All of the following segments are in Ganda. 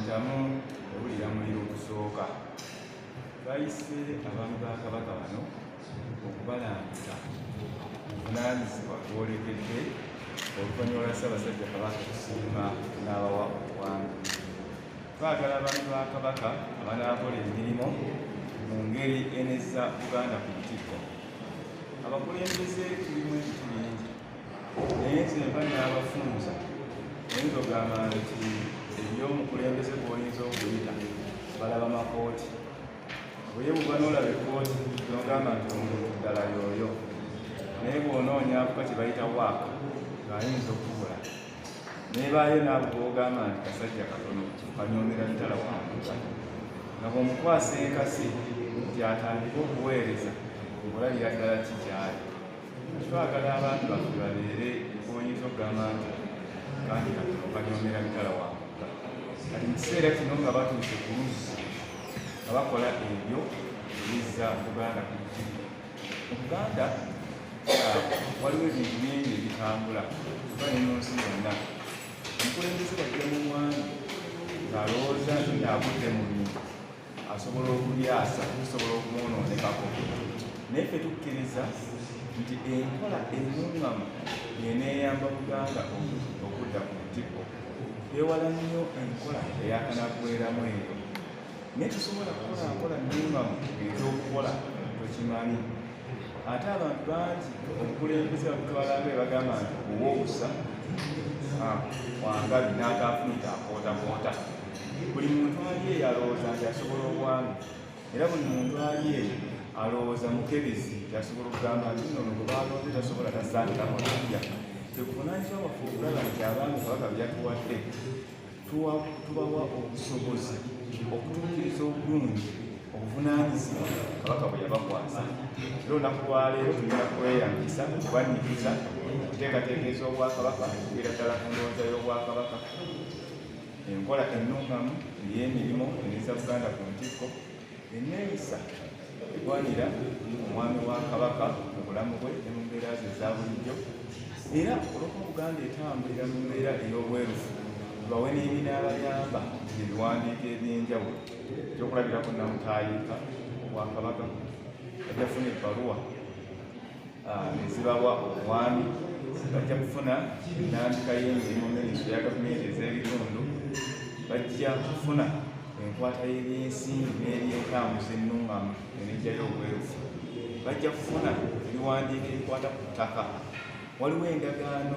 Entamu ewulira muliro ogusooka. Twayise abaami ba Kabaka bano okubalambika obuvunaanyizibwa bwolekedde oluvannyuma lwa Ssaabasajja Kabaka okusiima n'abawa obwami. Twagala abaami ba Kabaka abanaakola emirimu mu ngeri enezza Buganda ku ntikko. Abakulembeze tulimu ebiti bingi naye nze mba n'abafunza oyinza okugamba nti eby'omukulembeze gw'oyinza okuyita balaba makooti bwe buba n'olaba ekkooti n'ogamba nti omuntu ddala y'oyo naye bw'onoonya akuka kye bayita waaka ng'ayinza okukubula nebaayo naabo b'ogamba nti kasajja katono kanyoomera mitala wa mbuga nga bw'omukwasa enkasi nti atandike okuweereza olabira ddala ki kyali. Twagala abantu baffe babeere oyinza okugamba nti kandi katono kanyoomera mitala wa mbuga. Kati mu kiseera kino nga batuuse ku luzzi nga bakola ebyo ebizza Buganda ku ntikko. Mu Buganda waliwo ebintu bingi ebitambula oba ne mu nsi yonna. Omukulembeze bw'ajja mu mwami ng'alowooza nti agudde mu bintu asobola okubyasa, bisobola okumwonoonekako. Naye ffe tukkiriza nti enkola ennungamu y'eneeyamba Buganda okudda ku ntikko. Twewala nnyo enkola eyakanaggweramu eyo. Naye tosobola kukola nkola nnungamu ng'ekyokukola tokimanyi. Ate abantu bangi obukulembeze babutwala nga bagamba nti owobusa wangabi n'ataafunita akootakoota. Buli muntu ali eyo alowooza nti asobola obwami, era buli muntu ali eyo alowooza mukebezi nti asobola okugamba nti nno ono gwe baalonze tasobola tasaana takola atya. Ffe buvunaanyizibwa bwaffe okulaba nti abaami Kabaka bye yatuwadde tubawa obusobozi okutuukiriza obulungi obuvunaanyizibwa Kabaka bwe yabakwasa. Era olunaku lwaleero tugenda kweyambisa okubanyigiza enteekateeka ez'Obwakabaka okuviira ddala ku ndowooza y'Obwakabaka, enkola ennungamu ey'emirimu enezza Buganda ku ntikko, enneeyisa egwanira omwami wa Kabaka mu bulamu bwe ne mu mbeera ze eza bulijjo. Era olw'okuba Buganda etambulira mu mbeera ey'obwerufu, tubawe n'ebinaabayamba ebiwandiiko eby'enjawulo. Ekyokulabirako, Nnamutaayiika Obwakabaka bajja kufuna ebbaluwa ezibawa obwami, bajja kufuna ennambika y'emirimu minisitule ya gavumenti ez'ebitundu, bajja kufuna enkwata y'ebyensimbi n'ebyentambuza ennungamu enejjayo obwerufu, bajja kufuna ebiwandiiko ebikwata ku ttaka. Waliwo endagaano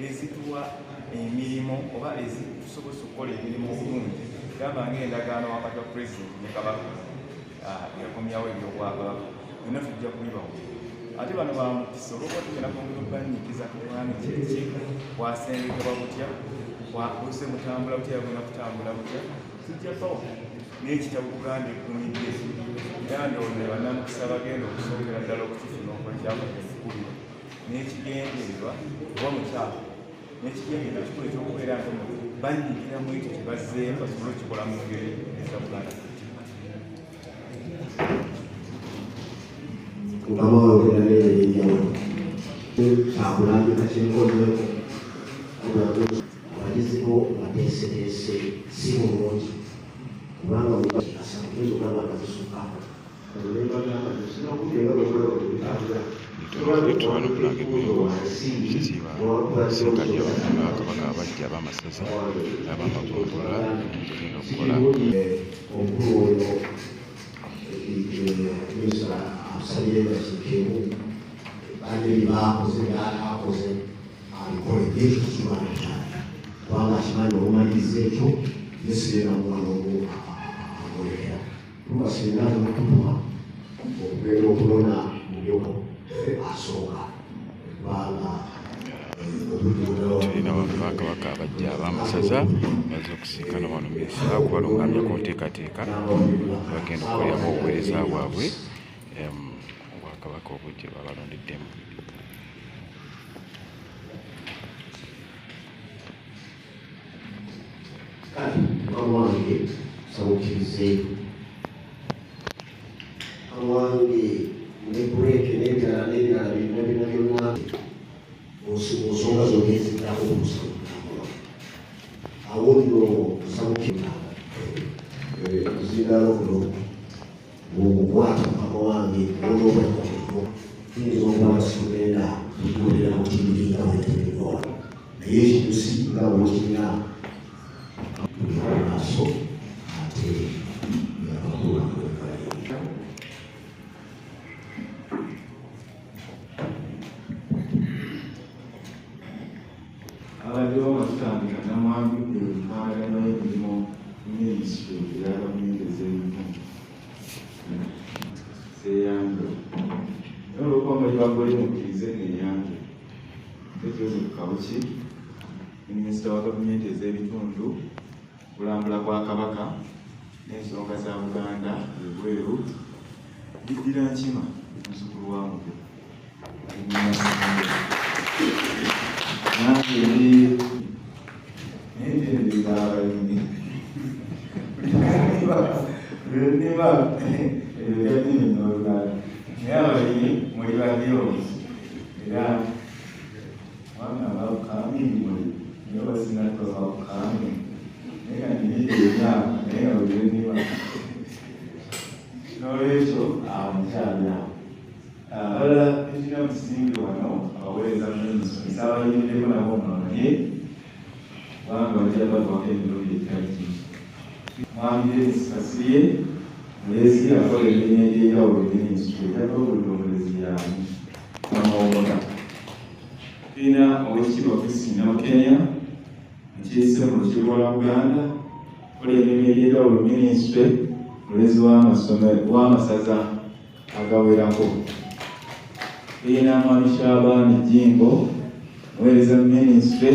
ezituwa emirimu oba ezitusobozesa okukola emirimu obulungi, gamba ng'endagaano wakati wa pulezidenti ne Kabaka eyakomyawo eby'Obwakabaka, byonna tujja kubibawa. Ate bano ba mukisa olw'okuba tugenda kwongera okubanyikiza ku bwami kiki, bwasengekebwa butya, buzze butambula butya, bugenda kutambula butya. Tujja bawa n'ekitabo Buganda Eggumidde, era ndowooza bannamukisa bagenda okusookera ddala okukifuna okwekyakukubira n'ekigendererwa oba mukyalo n'ekigendererwa ekikulu ekyokubeera nti banyigira mu ekyo kye bazzeemu basobole okukikola mu ngeri eza Buganda. Mukama wange naneeyenyawo kyakulambika kyenkozeeko abagizi bo bateeseteese si bulungi kubanga oyinza okulaba nga zisukka. Wano Bulange Mmengo, Kitiibwa Ssekajja abaami ba Kabaka abaggya ab'amasaza n'ab'amagombolola emirimu gye bagenda okukola. Omukulu oyo minisita atusabire eddakiika emu balina bye baakoze byataakoze abikole ekyo tukimanyi kyali kubanga akimanyi olumaliriza ekyo yesibeera mwana omu amwolekera tuba singa temututuma okugenda okunona mubyoko asooka kubanga Tulina abaami ba Kabaka abaggya ab'amasaza bazze okusinkana wano minisita okubalungamya ku nteekateeka bagenda okukoleramu obuweereza bwabwe Obwakabaka obuggya babalondeddemu. Kale mukama wange nsaba okkirize mukama wange ne bureeke n'ebirala n'ebirala byonna byonna byonna mu nsonga zonna eziddako okusaba mukama wange awo nno nsaba okkiriza. Omuzindaalo guno bw'ogukwata mukama wange olw'obulamu tuyinza okuba nga situgenda kutuulira ku ttivi nga bwe wano, naye ekintu nga bw'okirina tugenda mu maaso ate ng'amakulu agogali. Abaddewo nga tutandika namwanjudde enkwatagana y'emirimu minisitule eya gavumenti ez'ebitundu seeyanjula, naye olwokuba muli bagole mukkirize neeyanjule. Joseph Kawuki, minisita wa gavumenti ez'ebitundu, kulambula kwa Kabaka n'ensonga za Buganda ebweru. Ndiddira Nkima, muzzukulu wa Mugo, nange ndi naye ntendereza abalimi lwenima ebyo n'olulala, naye abalimi muli ba heroes era mwami abakamini muli naye basinatuka kukamini, naye nga niyingi emyaka naye nga buli lwenima n'olwekyo awo nkyali awo. Abalala tetulina musimbi wano abaweereza minisitule saabayimiddeko nabo mumanye kubanga bajja batuwako emirundi egitali gimu. Mwami Denis Kasirye mulezi akola emirimu egy'enjawulo minisitule ejja omulezi yaani amawogola. Tulina Oweekitiibwa Christine Nabukenya, mukiise mu lukiiko lwa Buganda, akola emirimu egy'enjawulo minisitule, mulezi w'amasaza agawerako. Tulina Mwami Shaban Jjingo, muweereza minisitule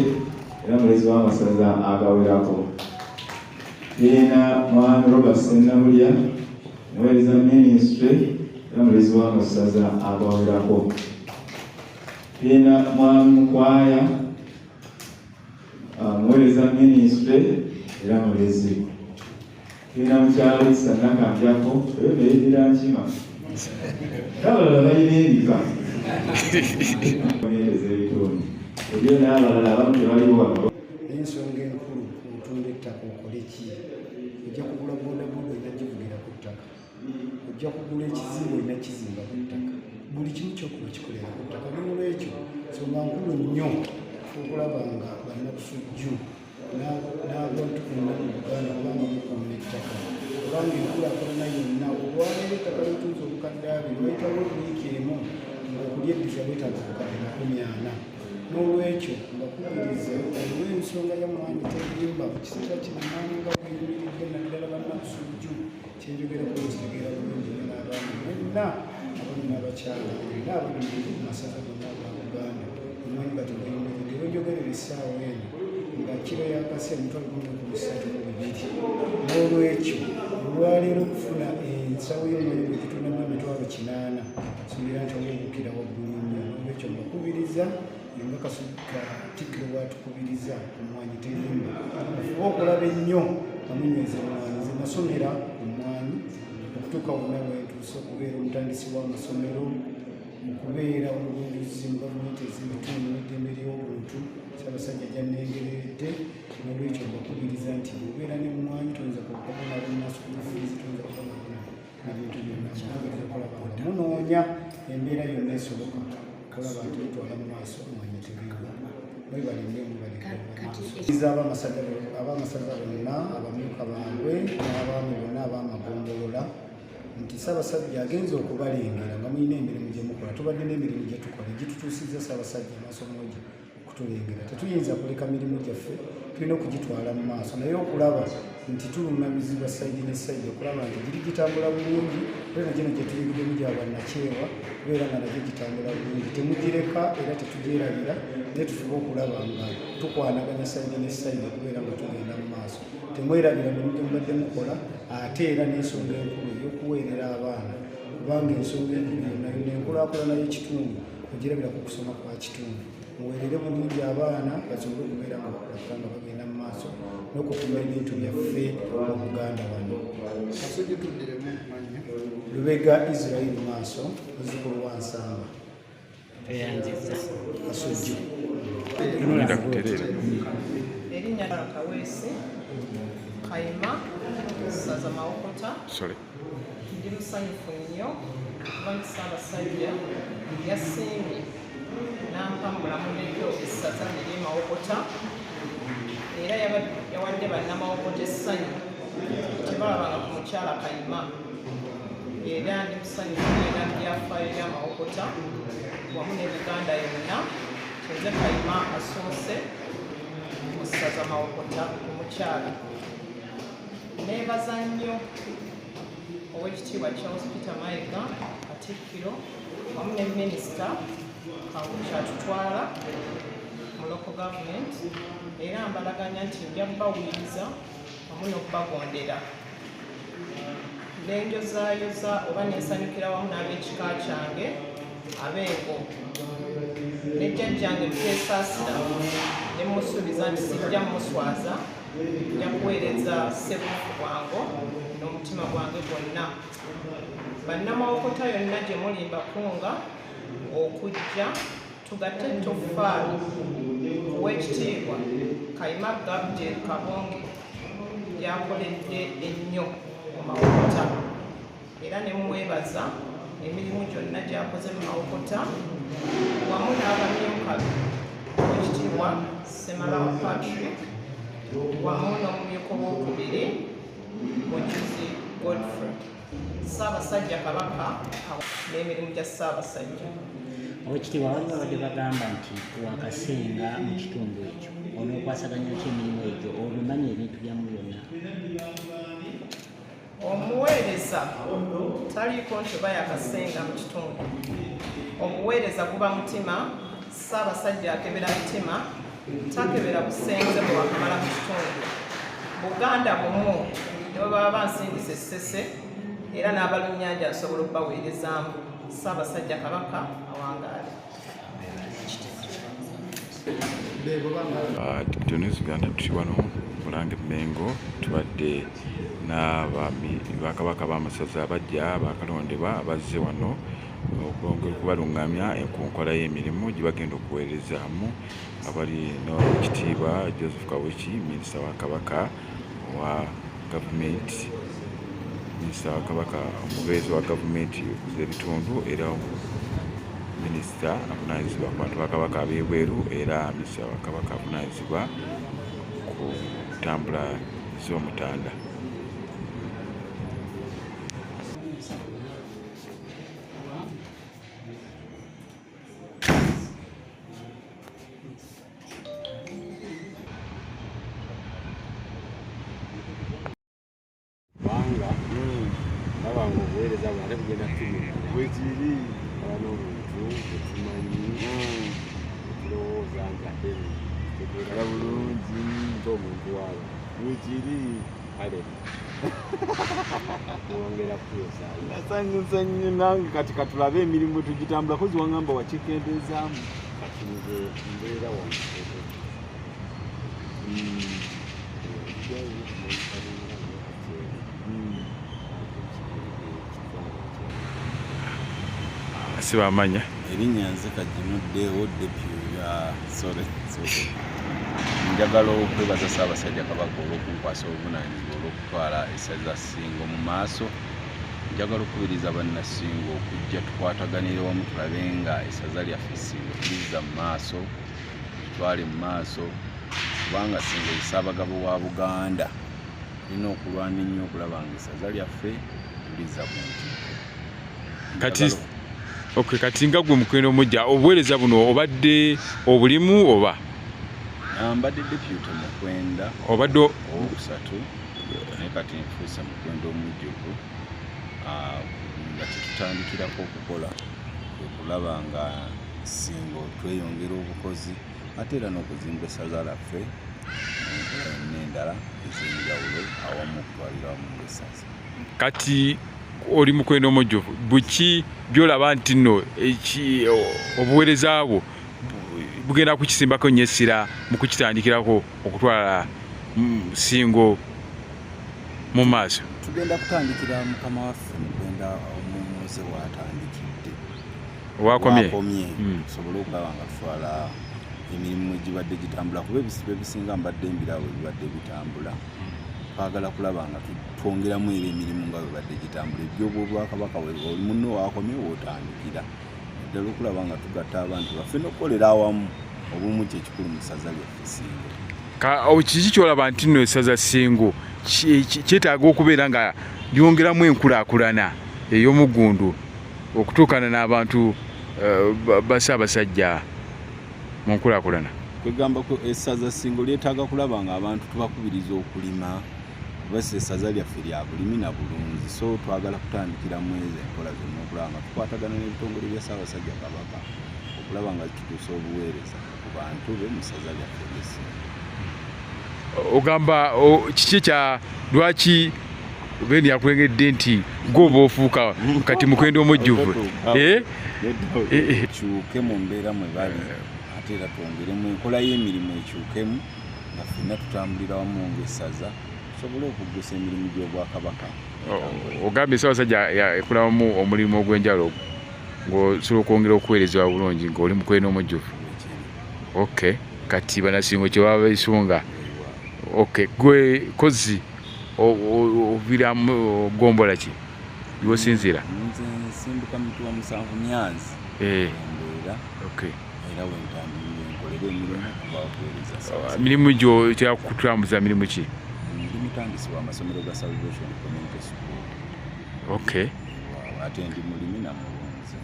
era mulezi w'amasaza agawerako. Tulina Mwami Robert Sennabulya, muweereza minisitule era mulezi w'amasaza agawerako. Tulina Mwami Mukwaya, muweereza minisitule era mulezi. Tulina mukyala Isa Nakanjako, oyo neyeddira Nkima, n'abalala balina ebika ez'ebitundu ebyo, n'abalala abamu tebaliwo wano. Naye ensonga enkulu, otunda ettaka okole ki? Ojja kugula bodaboda, olina givugira ku ttaka. Ojja kugula ekizimbe, olina kizimba ku ttaka. Buli kimu kyokuba kikolera ku ttaka. Nolwekyo nsonga nkulu nnyo okulaba nga bannabusujju n'abantu bonna mu Buganda kubanga mukuuma ettaka, kubanga enkulaakulana yonna olwaleero ettaka lyotunze obukadde 20, wayitawo wiiki emu ng'okulyeddiza weetaaga obukadde 40. N'olwekyo mbakubirize olw'ensonga ya Mwanyi Terimba mu kiseera kino mwanyi nga bweyimiridde, naddala bannabusujju, kyenjogerako mukitegeera bulungi nnyo, n'abaami mwenna abamu n'abakyala mwenna abali mu masaza gonna aga Buganda, omwanyi nga tebweyimiridde. Wenjogerera essaawa eno nga kiro yakase 13,200. N'olwekyo olwaleero okufuna ensawo y'omwanyi bwe gitundamu emitwalo 80, suubira nti oba obukira waggulu nnyo. N'olwekyo mbakubiriza nga Katikkiro bwatukubiriza omwanyi terimba, ofuba okulaba ennyo nga munyweza emmwanyi. Nze nasomera ku mmwanyi okutuuka wonna bwentuuse, okubeera omutandisi w'amasomero, okubeera omugunjuzi mu gavumenti ez'ebitundu n'eddembe ly'obuntu Ssaabasajja gyannengereredde. N'olwekyo mbakubiriza nti bw'obeera n'emmwanyi toyinza kubonabona school fees, toyinza kubonabona na bintu byonna. Mbakubiriza okulaba nga munoonya embeera yonna esoboka okulaba nti mutwala mu maaso mmwanyi terimba. Mwebale nnyo, mwebale. Ab'amasaza bonna, abamyuka baabwe n'abaami bonna ab'amagombolola, nti Ssaabasajja agenza okubalengera nga mulina emirimu gye mukola. Tubadde n'emirimu gye tukola egitutuusizza Ssaabasajja amaaso moogi okutulengera. Tetuyinza kuleka mirimu gyaffe, tulina okugitwala mu maaso, naye okulaba nti tulungamizibwa side ne side okulaba nti giri gitambula bulungi, era na gino gye tuyingiddemu gya bwannakyewa kubeera nga nagyo gitambula bulungi. Temugireka era tetugyerabira, naye tufube okulaba nga tukwanaganya side ne side okubeera nga tugenda mu maaso. Temwerabira mirimu gye mubadde mukola, ate era n'ensonga enkulu ey'okuweerera abaana, kubanga ensonga enkulu yonna yonna enkulaakulana y'ekitundu ogirabira ku kusoma kwa kitundu. Muweerere bulungi abaana basobole okubeera nga bakulakula nga bagenda mu maaso n'okukuuma ebintu byaffe mu Buganda wano. Kasujju, tuddiremu okumanya. Lubega Israel Maaso, muzzukulu wa Nsamba. Kasujju. Linda kutereera. Erinnya Kaweesi Kayima Ssaza. ssaza Mawokota. Sorry. Ndi musanyufu nnyo kuba nti Ssaabasajja yasiimye n'ampa mulamuleddyo essaza ery'e Mawokota, era yawadde bannamawokota essanyu tebalabanga ku mukyala Kayima. Era ndi musanyufu era byafaayo bya Mawokota wamu ne Buganda yonna. Nze Kayima asoose mu ssaza Mawokota omukyala. Neebaza nnyo Oweekitiibwa Charles Peter Mayiga, Katikkiro, wamu ne Minisita Kyatutwala mu local government, era mbalaganya nti nja kubawuliriza wamu n'okubagondera. Nenjozaayoza oba nensanyukira wamu n'ab'ekika kyange ab'engo ne jjajjange Muteesaasira, ne mmusuubiza nti sijja mmuswaza, nja kuweereza Ssebuufu bwango n'omutima gwange gwonna. Bannamawokota yonna gye muli mbakunga okujja tugatte ettoffaali Oweekitiibwa Kayima Gabriel Kabonge gy'akoledde ennyo mu Mawokota, era ne mwebaza emirimu gyonna gy'akoze mu Mawokota wamu n'abamyuka be Oweekitiibwa Ssemalawa Patrick wamu n'omumyuka owokubiri Mujuzi Godfrey. Ssaabasajja Kabaka n'emirimu gya Ssaabasajja. Owekitiibwa, waliwo abadde bagamba nti wakasenga mu kitundu ekyo, onookwasaganya ki emirimu egyo obimanyi ebintu byamu byonna? Omuweereza taliiko nti oba yakasenga mu kitundu. Obuweereza guba mutima. Ssaabasajja akebera mitima, takebera busenze bwe wakamala mu kitundu. Buganda bumu, ne bwe baba bansindisa essese era n'abalunnyanja nsobola okubaweerezaamu. Ssaabasajja Kabaka awangaale. Digital News Uganda, tuli wano Bulange Mmengo, tubadde n'abaami bakabaka b'amasaza abajja bakalondebwa abazze wano okwongera okubalungamya ku nkola y'emirimu gye bagenda okuweerezaamu, nga bali n'Oweekitiibwa Joseph Kawuki, minisita wa Kabaka owa gavumenti, minisita wa Kabaka omubeezi wa gavumenti z'ebitundu, era minisita avunaanyizibwa ku bantu ba Kabaka ab'ebweru, era minisita wa Kabaka avunaanyizibwa ku ntambula z'Omutanda. Kubanga ndaba nga obuweereza bwe ate bugenda kutunyumira. Bwekiri. Aba n'omuntu gwetumanyi, tulowooza nti ate era bulungi nti omuntu waaba. Bwekiri. Kale mwongera kutuyozaayo. Nasanyusa nnyo nange. Kati katulabe emirimu tugitambula kozi wangamba wakikendezaamu. Kati nze mbeera wano. Sibamanya. Erinnya nze Kajimuddeewo deputy. Sorry, sorry. Njagala okwebaza Ssaabasajja Kabaka olw'okunkwasa obuvunaanyizibwa olw'okutwala essaza Ssingo mu maaso. Njagala okukubiriza bannassingo okujja tukwataganire wamu tulabe nga essaza lyaffe Ssingo tulizza mu maaso, tutwale mu maaso, kubanga Ssingo ye Ssaabagabo wa Buganda. Tulina okulwana ennyo okulaba nga essaza lyaffe tulizza ku ntikko. Kati okay, kati nga gwe mukwenda omujja, obuweereza buno obadde obulimu oba? Mbadde deputy Mukwenda obadde owokusatu, naye kati nfuuse Mukwenda omujjuvu, nga kyetutandikirako okukola kwe kulaba nga Ssingo tweyongera obukozi, ate era n'okuzimba essaza laffe mu nkola yonna endala ez'enjawulo awamu okutwalira wamu ng'essaza. Kati oli mukwenda omujjuvu, buki byolaba nti nno obuweereza bwo bugenda kukisimbako nnyo essira mu kukitandikirako okutwala Ssingo mu maaso? Tugenda kutandikira mukama waffe Mukwenda omumuze watandikidde. Wakomye. Wakomye, tusobole okulaba nga tutwala emirimu egibadde gitambula, kuba ebisibo ebisinga mbadde mbirawo ebibadde bitambula. Twagala kulaba nga twongeramu era emirimu nga bwe badde gitambula. Ebyobwakabaka oli munno wakomye wootandikira ddala okulaba nga tugatta abantu baffe n'okukolera awamu obumu, kyekikulu mu ssaza lyaffe Ssingo. Kiki kyolaba nti nno essaza Ssingo kyetaaga okubeera nga lyongeramu enkulaakulana ey'omuggundu okutuukana n'abantu ba Ssaabasajja mu nkulaakulana? Kwegamba essaza Ssingo lyetaaga kulaba nga abantu tubakubiriza okulima, kuba essaza lyaffe lya bulimi na bulunzi. So twagala kutandikiramu ezo enkola zonna okulaba nga tukwatagana n'ebitongole bya Ssaabasajja Kabaka okulaba nga tutuusa obuweereza ku bantu be mu ssaza lyaffe ly'Essingo. Ogamba kiki kya lwaki Beeni yakulengedde nti gwe oba ofuuka kati mukwenda omujjuvu? Kyuke mu mbeera mwe bali, ate era twongeremu enkola y'emirimu ekyukemu nga ffenna tutambulira wamu ng'essaza, tusobole okuggusa emirimu gy'Obwakabaka. Ogambye Ssaabasajja ekulabamu omulimu ogw'enjawulo ng'osobola okwongera okuweerezebwa bulungi ng'oli mukwenda omujjuvu. Okay, kati Bannasingo kye baba beesunga. Okay, gwe kozi oviiramu gombola ki lwosinziira? Nze nsimbuka Mituba 7 Myanzi embeera era wentambulira enkolera emirimu kuba okuweereza. Mirimu gyo kyakutambuza mirimu ki? Ndi mutandisi w'amasomero ga Salvation Community School. Ate ndi mulimi na mulunzi.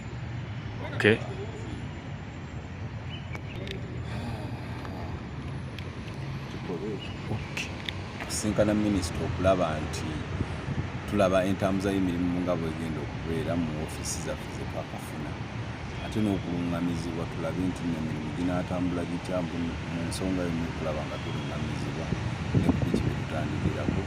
Kusinkana minisita okulaba nti tulaba entambuza y'emirimu nga bwegenda okubeera mu ofiisi zaffe zetwakafuna, ate n'okulungamizibwa tulabe nti emirimu ginaatambula gitya mu nsonga yonna, okulaba nga tulungamizibwa ne ku biki byetutandikirako.